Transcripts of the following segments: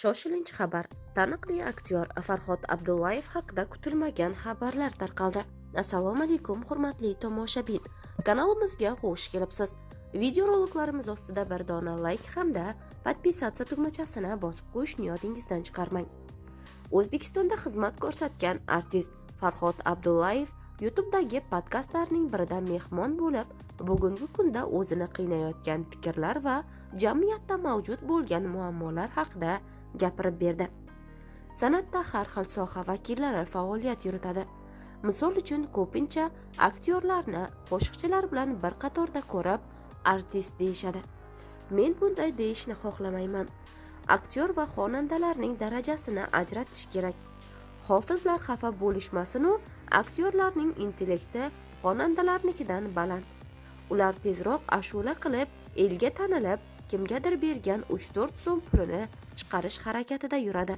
Shoshilinch xabar: taniqli aktyor Farhod Abdullayev haqida kutilmagan xabarlar tarqaldi. Assalomu alaykum, hurmatli tomoshabin. Kanalimizga xush kelibsiz. Videoroliklarimiz ostida bir dona layk hamda подписаться tugmachasini bosib qo'yishni yodingizdan chiqarmang. O'zbekistonda xizmat ko'rsatgan artist Farhod Abdullayev YouTube'dagi podkastlarning birida mehmon bo'lib, bugungi kunda o'zini qiynayotgan fikrlar va jamiyatda mavjud bo'lgan muammolar haqida gapirib berdi. San'atda har xil soha vakillari faoliyat yuritadi. Misol uchun, ko'pincha aktyorlarni qo'shiqchilar bilan bir qatorda ko'rib, artist deyishadi. Men bunday deyishni xohlamayman. Aktyor va xonandalarning darajasini ajratish kerak. Hofizlar xafa bo'lishmasin-u, aktyorlarning intellekti xonandalarnikidan baland. Ular tezroq ashula qilib, elga tanilib, kimgadir bergan 3-4 so'm pulini chiqarish harakatida yuradi.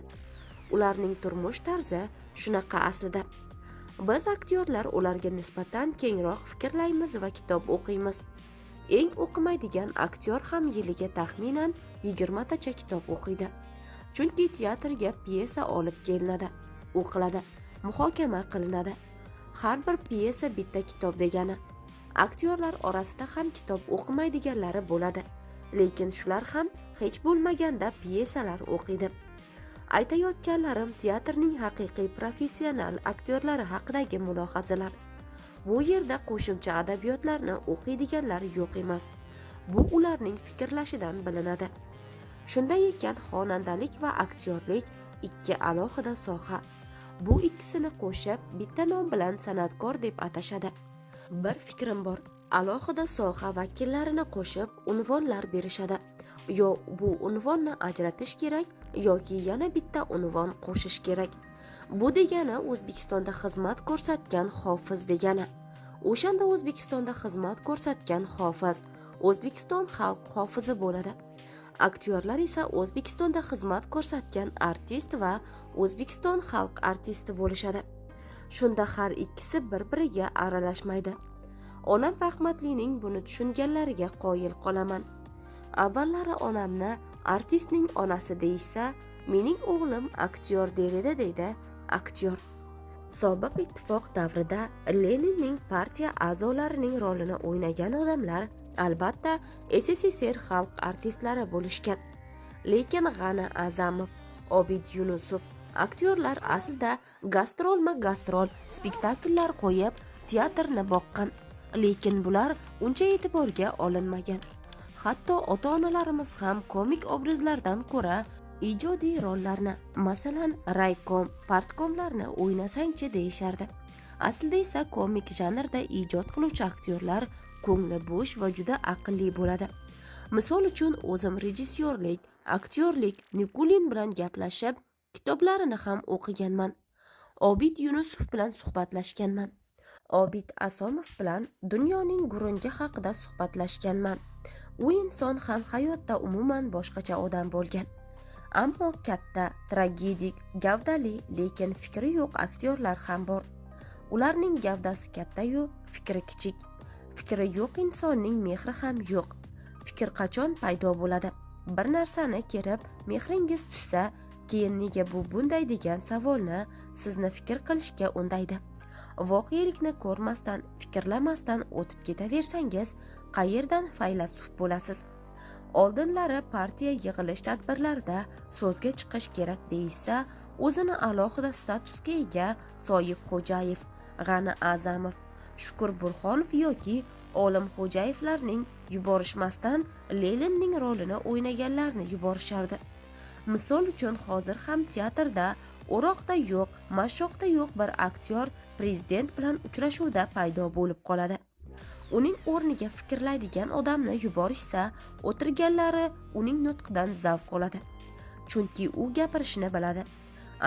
Ularning turmush tarzi shunaqa aslida. Biz aktyorlar ularga nisbatan kengroq fikrlaymiz va kitob o'qiymiz. Eng o'qimaydigan aktyor ham yiliga taxminan 20 tacha kitob o'qiydi. Chunki teatrga pyesa olib kelinadi, o'qiladi, muhokama qilinadi. Har bir pyesa bitta kitob degani. Aktyorlar orasida ham kitob o'qimaydiganlari bo'ladi, lekin shular ham hech bo'lmaganda pyesalar o'qiydi. Aytayotganlarim teatrning haqiqiy professional aktyorlari haqidagi mulohazalar. Bu yerda qo'shimcha adabiyotlarni o'qiydiganlar yo'q emas. Bu ularning fikrlashidan bilinadi. Shunday ekan, xonandalik va aktyorlik ikki alohida soha. Bu ikkisini qo'shib bitta nom bilan san'atkor deb atashadi. Bir fikrim bor. Alohida soha vakillarini qo'shib unvonlar berishadi. Yo bu unvonni ajratish kerak yoki yana bitta unvon qo'shish kerak. Bu degani O'zbekistonda xizmat ko'rsatgan hofiz degani. O'shanda O'zbekistonda xizmat ko'rsatgan hofiz O'zbekiston xalq hofizi bo'ladi. Aktyorlar esa O'zbekistonda xizmat ko'rsatgan artist va O'zbekiston xalq artisti bo'lishadi. Shunda har ikkisi bir-biriga aralashmaydi. Onam rahmatlining buni tushunganlariga qoyil qolaman. Avvallari onamni artistning onasi deyishsa, mening o'g'lim aktyor der edi, deydi aktyor. Sobiq ittifoq davrida Leninning partiya a'zolarining rolini o'ynagan odamlar albatta SSSR xalq artistlari bo'lishgan. Lekin G'ani A'zamov, Obid Yunusov aktyorlar aslida gastrolma-gastrol spektakllar qo'yib teatrni boqqan. Lekin bular uncha e'tiborga olinmagan. Hatto ota-onalarimiz ham komik obrazlardan ko'ra ijodiy rollarni, masalan, raykom, partkomlarni o'ynasangchi deyishardi. Aslida esa komik janrda ijod qiluvchi aktyorlar ko'ngli bo'sh va juda aqlli bo'ladi. Misol uchun, o'zim rejissyorlik, aktyorlik Nikulin bilan gaplashib, kitoblarini ham o'qiganman. Obid Yunusov bilan suhbatlashganman. Obid Asomov bilan dunyoning gurungi haqida suhbatlashganman. U inson ham hayotda umuman boshqacha odam bo'lgan. Ammo katta, tragedik, gavdali, lekin fikri yo'q aktyorlar ham bor. Ularning gavdasi katta-yu, fikri kichik. Fikri yo'q insonning mehri ham yo'q. Fikr qachon paydo bo'ladi? Bir narsani kerib, mehringiz tushsa, keyin nega bu bunday degan savolni sizni fikr qilishga undaydi. Voqelikni ko'rmasdan, fikrlamasdan o'tib ketaversangiz, qayerdan faylasuf bo'lasiz? Oldinlari partiya yig'ilish tadbirlarida so'zga chiqish kerak deyishsa, o'zini alohida statusga ega Soyib Xo'jayev, G'ani A'zamov, Shukur Burxonov yoki Olim Xo'jayevlarning yuborishmasdan Leninning rolini o'ynaganlarni yuborishardi. Misol uchun, hozir ham teatrda o'roqda yo'q, mashoqda yo'q bir aktyor prezident bilan uchrashuvda paydo bo'lib qoladi. Uning o'rniga fikrlaydigan odamni yuborishsa, o'tirganlari uning nutqidan zavq oladi. Chunki u gapirishni biladi.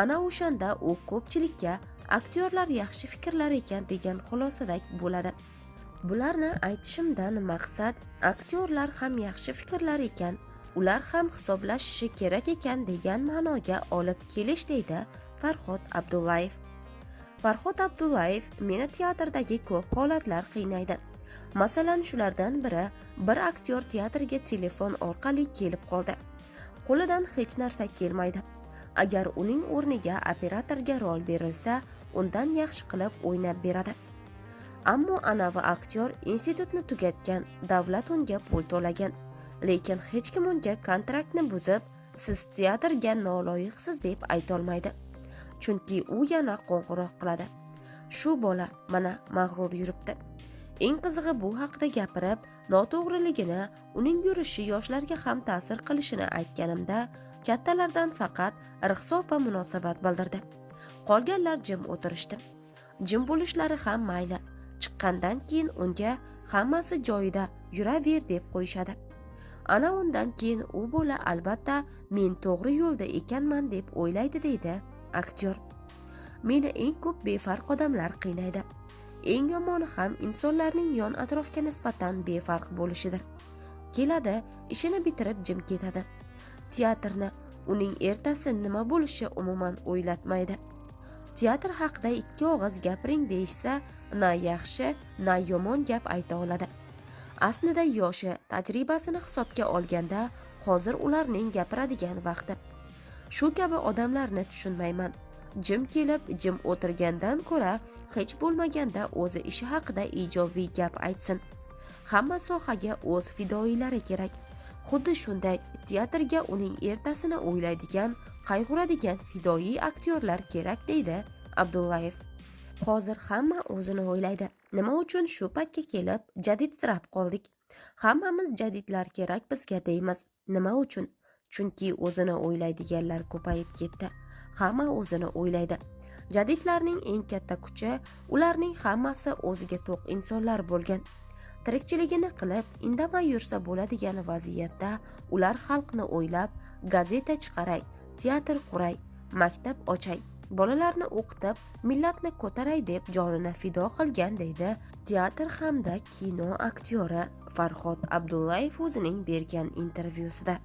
Ana o'shanda u ko'pchilikka aktyorlar yaxshi fikrlar ekan degan xulosada bo'ladi. Bularni aytishimdan maqsad aktyorlar ham yaxshi fikrlar ekan, ular ham hisoblashishi kerak ekan degan ma'noga olib kelish, deydi Farhod Abdullayev. Farhod Abdullayev: meni teatrdagi ko'p holatlar qiynaydi. Masalan, shulardan biri, bir aktyor teatrga telefon orqali kelib qoldi. Qo'lidan hech narsa kelmaydi. Agar uning o'rniga operatorga rol berilsa, undan yaxshi qilib o'ynab beradi. Ammo anavi aktyor institutni tugatgan, davlat unga pul to'lagan. Lekin hech kim unga kontraktni buzib, siz teatrga noloyiqsiz deb aytolmaydi. Chunki u yana qo'ng'iroq qiladi. Shu bola mana mag'rur yuribdi. Eng qizig'i bu haqida gapirib, noto'g'riligini, uning yurishi yoshlarga ham ta'sir qilishini aytganimda, kattalardan faqat Rixso opa munosabat bildirdi. Qolganlar jim o'tirishdi. Jim bo'lishlari ham mayli. Chiqqandan keyin unga hammasi joyida, yuraver deb qo'yishadi. Ana undan keyin u bola albatta men to'g'ri yo'lda ekanman deb o'ylaydi, deydi aktyor. Meni eng ko'p befarq odamlar qiynaydi. Eng yomoni ham insonlarning yon atrofga nisbatan befarq bo'lishidir. Keladi, ishini bitirib jim ketadi. Teatrni, uning ertasi nima bo'lishi umuman o'ylatmaydi. Teatr haqida ikki og'iz gapiring deyishsa, na yaxshi, na yomon gap ayta oladi. Aslida yoshi, tajribasini hisobga olganda hozir ularning gapiradigan vaqti. Shu kabi odamlarni tushunmayman. Jim kelib, jim o'tirgandan ko'ra hech bo'lmaganda o'zi ishi haqida ijobiy gap aytsin. Hamma sohaga o'z fidoyilari kerak. Xuddi shunday teatrga uning ertasini o'ylaydigan, qayg'uradigan fidoyi aktyorlar kerak, deydi Abdullayev. Hozir hamma o'zini o'ylaydi. Nima uchun shu paytga kelib jadidsirab qoldik? Hammamiz jadidlar kerak bizga deymiz. Nima uchun? Chunki o'zini o'ylaydiganlar ko'payib ketdi. Hamma o'zini o'ylaydi. Jadidlarning eng katta kuchi ularning hammasi o'ziga to'q insonlar bo'lgan. Tirikchiligini qilib, indamay yursa bo'ladigan vaziyatda ular xalqni o'ylab, gazeta chiqaray, teatr quray, maktab ochay, bolalarni o'qitib, millatni ko'taray deb jonini fido qilgan, deydi teatr hamda kino aktyori Farhod Abdullayev o'zining bergan intervyusida.